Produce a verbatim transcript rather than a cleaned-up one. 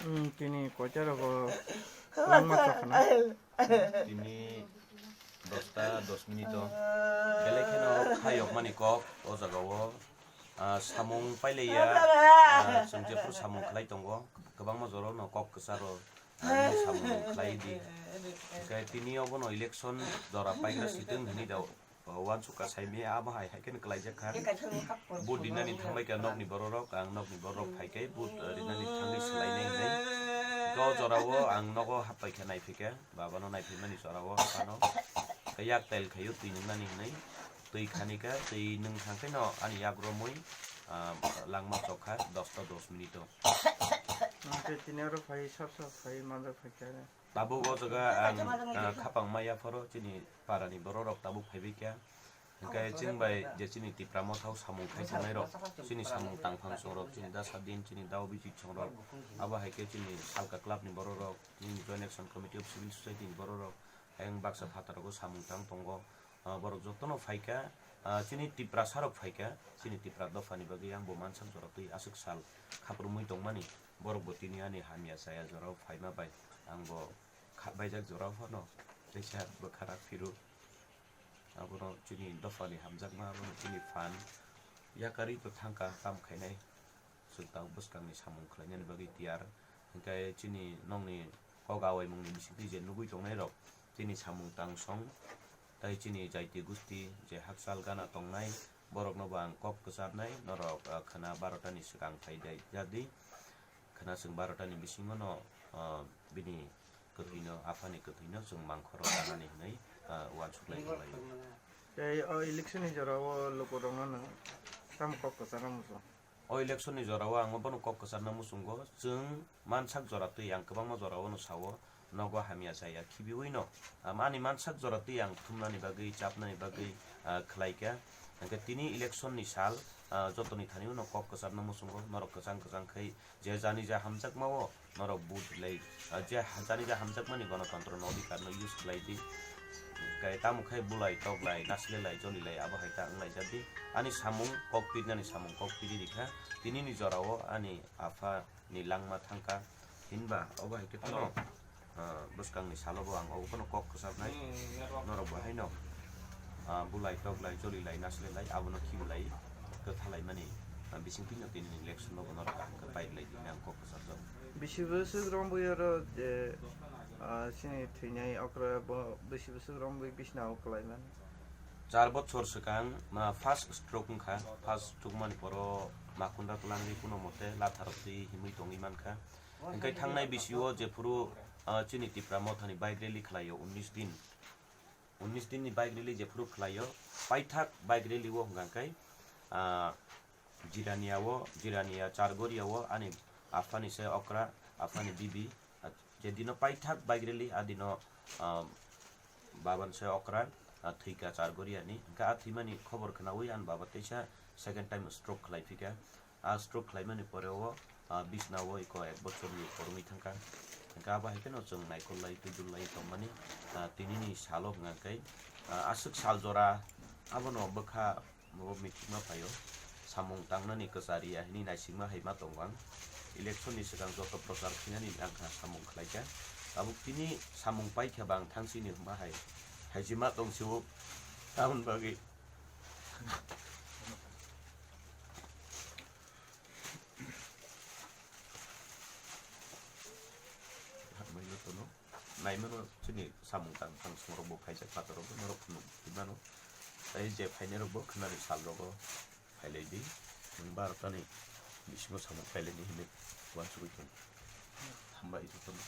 Hmm, tini koita rogo kwbangma chakna. Tini dosta dos minute o belai kheno khayokmani kok o jaga o, ah, samung pailaiya, ah, chwng jephuru samung khlai tongo, kwbangma jora no kok kwcharo, ah, samung khlai di. Hwnkhe tini obono election jora paigra sitwng hwnwi da. O, uansukha saimaya abo hai hai kheno klaijak kha. Vote rinani thangbai kha nokni bororok, ang nokni bororok phai khe vote, eh, rinani thangwi swlainai hinwi. Hwnkhe o jorao ang nogo hapbai kha naiphi kha, babano naiphaimani jorao aphano. Khe yak tail khaio twi nungnani hinwi. Twi khani kha, twi nung thang khe no ani yak romwi, ah, langma chok kha dosta dos minute o. Hwnkhe tini oro phai sap sap phai manjak phai kha. Tabuk o jaga ang, ah, khapang maya phoro chini parani bororok tabuk phaibai kha. Hwnkhe chwng bai je chini Tipra Motha o samung khai tongnairok, chini samung tangphang songrok, chini dasa din, chini dao bichik songrok, abo hai khe chini Salka Club ni bororok, chini Joint Action Committee of Civil Society ni bororok, ayang baksa phataro samung tang tongo. Ah, borok jotono phaikha, ah, chini Tiprasa rok phaikha, chini Tipra dophani bagwi ang bo mansak jora twi aswk sal khaprumwi tongmani, borok bo tini ani hamya chaya jorao phaima bai ang bo kha-, baijak jorao phano teisa bwkhara phiruk. Abono chini dophani hamjakma, abono chini phan yakarwi bo thangkha kam khainai. Chwng tabuk bwskangni samung khlainani bagwi tiyar. Hwnkhe chini nokni kok awaimungni bisingtwi je nugwi tongnairok, chini samung tangsong tei chini jaiti gusti je hakchal gana tongnai, borokno bo ang kok kwcharnai, norok, ah, khwna barotani swkang phai dai jadi. Khwna chwng barotani bisingono, ah, bini kwthwino, aphani kwthwino chwng mangkhoro tanani hwnwi, ah, uansuk lai tonglaio. Tei o election ni jora o lukurokno nwng tamo kok kwcharna muchung? O election ni jora o ang bono kok kwcharna muchungo, chwng mansak jora twi ang kwbangma jora o no sao, nogo hamya chaya khibiui no. Am, ani mansak jora twi ang thumnani bagwi, chapnani bagwi, ah, khlai kha. Hwnkhe tini election ni sal, ah, jotoni thani uno kok kwcharna muchungo, norok kwchang kwchang khai je jani ja hamjakma o norok vote rwlai, ah, je ha-, jani ja hamjakmani gonotontro no odhikar no use khlai di. Kai tamo khai bulai, toklai, naslelai, jolilai, abo hai ta wnglaijak di. Ani samung kok pirnani samung kok piri rikha. Tini ni jora o ani apha ni langma thangkha, hinba obo hai khe phano, ah, bwskangni salo bo ang obo phano kok kwcharnai. Hmm, norok bo haino, ah, bulai toklai, jolilai, naslelai, abono khibilai, kwthalaimani, ah, bisingtwi no tini election no bono kaham khe pairwlai di hinwi ang kok kwcharjak. Bisi bwswk romwi oro je, ah, chini thwinai okra bo bisi bwswk romwi bisina o kwlaimani. Char bochor swkang, ma, first stroke wngkha, first stroke mani poro makunda twlangwi kuno mote latharok twi himwi tongwi mankha. Hwnkhe thangnai bisio jephuru, ah, chini Tipra Mothani bike rally khlaio unnish din, unnish din ni bike rally jephuru khlaio, paithak bike rally o hwnkha khe, ah, Jirania o, Jirania Chargoria o ani aphani se okra, aphani bibi, ah, je dino paithak bike rally, a dino, ah, baban se okra, ah, thwikha Chargoria ni. Hwnkhe a thwimani khobor khnaui ani baba teisa second time stroke khlai phikha. A stroke khlaimani pore o, ah, bisna o iko ek bochorni korongwi thangkha. Hwnkhe abo hai kheno chwng naikolnai twidullai tongmani, ah, tinini salo hwnkha khe, ah, aswk sal jora abono bwkha bo mithi ma phaio. Samung tangnani kwchari ya hwnwi naisingma hai ma tongo ang. Election ni swkang joto prochar khainani nangkha samung khlaikha. Tabuk tini samung paikha ba ang thangsini hwnba hai, haijima tongsiwo. Tamoni bagwi Hambai no tono. Naimano chini samung tang tang songrok bo phaijak pator rok bo norok phunuk mano. Tei je phainai rok bo khwnani sal rogo phailai di. Nwng barotani bisingo samung khlailai ni hinwi uansugui tongo. Hambai jotono.